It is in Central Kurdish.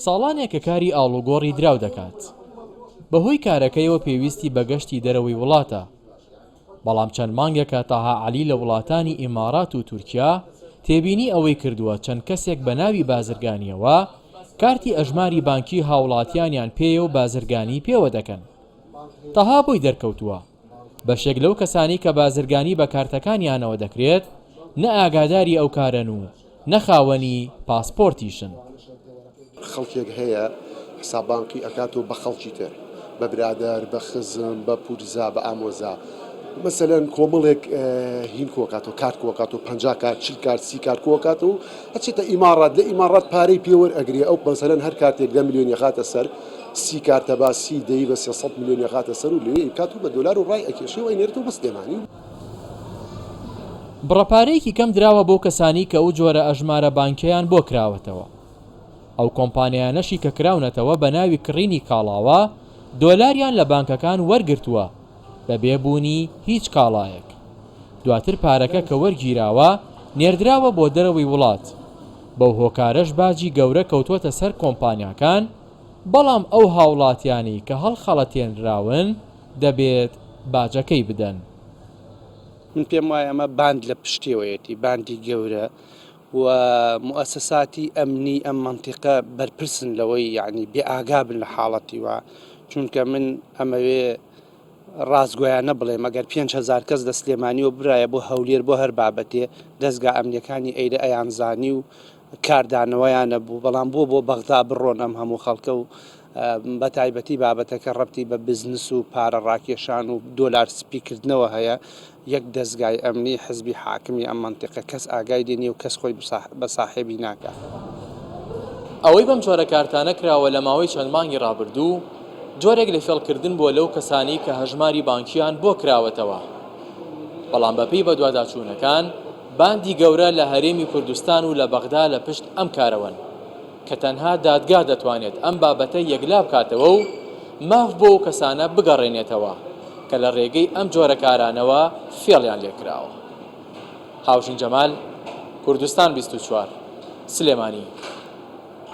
ساڵانێکە کاری ئاڵوگۆڕی دراو دەکات. بەهۆی کارەکەیەوە پێویستی بە گەشتی دەرەوەی وڵاتە. بەڵام چەند مانگێکە تەها عەلی لە وڵاتانی ئیمارات و تورکیا تێبینی ئەوەی کردووە چەند کەسێک بە ناوی بازرگانییەوە کارتی ئەژماری بانکی هاوڵاتیانیان پێیە و بازرگانی پێوە دەکەن. تەها بۆی دەرکەوتووە بەشێک لەو کەسانەی کە بازرگانی بە کارتەکانیانەوە دەکرێت نە ئاگاداری ئەو کارەن و نە خاوەنی پاسپۆرتیشن. خەڵکێک هەیە حساب بانقی ئەکات و بە خەڵکی تر، بە برادەر، بە خزم، بە پورزا، بە ئامۆزا، مەسەلەن کۆمەڵێک هین کۆکاتەوە، کارت کۆکاتەوە، 50 کارت، 40 کارت، 30 کارت کۆکاتەوە و ئەچێتە ئیماڕات، لە ئیماڕات پارەی پێ وەرئەگرێ، ئەو مەسەلەن هەر کارتێک دە ملیۆن ئەخاتە سەر، سی کارتە با سی دەی بە 300 ملیۆن ئەخاتە سەر و لەوێ ئەیکات و بە دۆلار و ڕای ئەکێشێ و ئەینێرێتەوە بۆ سلێمانی و. بڕە پارەیەکی کەم دراوە بەو کەسانەی کە ئەو جۆرە ئەژمارە بانکیەیان بۆ کراوەتەوە. ئەو کۆمپانیایانەشی کە کراونەتەوە بە ناوی کڕینی کاڵاوە دۆلاریان لە بانکەکان وەرگرتووە بەبێ بوونی هیچ کاڵایەک. دواتر پارەکە کە وەرگیراوە نێردراوە بۆ دەرەوەی وڵات. بەو هۆکارەش باجی گەورە کەوتووەتە سەر کۆمپانیاکان، بەڵام ئەو هاوڵاتیانەی کە هەڵخەڵەتێنراون دەبێت باجەکەی بدەن. من پێم وایە ئەمە باند لە پشتیەوەیەتی، باندی گەورە و موئەسەساتی ئەمنی ئەم مەنتیقە بەرپرسن لەوەی یەعنی بێ ئاگا بن لە حاڵەتی وا، چونکە من ئەمەوێ ڕاستگۆیانە بڵێم ئەگەر 5000 کەس لە سلێمانیەوە برایە بۆ هەولێر بۆ هەر بابەتێ دەزگا ئەمنیەکانی ئەیرە ئەیانزانی و کاردانەوەیان نەبوو، بەڵام بۆ بۆ بەغدا بڕۆن ئەم هەموو خەڵکە و بە تایبەتی بابەتەکە ڕەبتی بە بزنس و پارە ڕاکێشان و دۆلار سپیکردنەوە هەیە، یەک دەزگای ئەمنی حزبی حاکمی ئەم مەنتیقە کەس ئاگای لێ نیە و کەس خۆی بە ساحێبی ناکا. ئەوەی بەم جۆرە کارتانە کراوە لە ماوەی چەند مانگی ڕابردوو جۆرێک لە فێڵکردن بووە لەو کەسانەی کە هەژماری بانکییان بۆ کراوەتەوە، بەڵام بەپێی بەدواداچوونەکان باندی گەورە لە هەرێمی کوردستان و لە بەغدا لە پشت ئەم کارەوەن کە تەنها دادگا دەتوانێت ئەم بابەتە یەکلا بکاتەوە و ماف بۆ ئەو کەسانە بگەڕێنێتەوە کە لە ڕێگەی ئەم جۆرە کارانەوە فێڵیان لێکراوە. هاوژین جەمال، کوردستان 24، سلێمانی.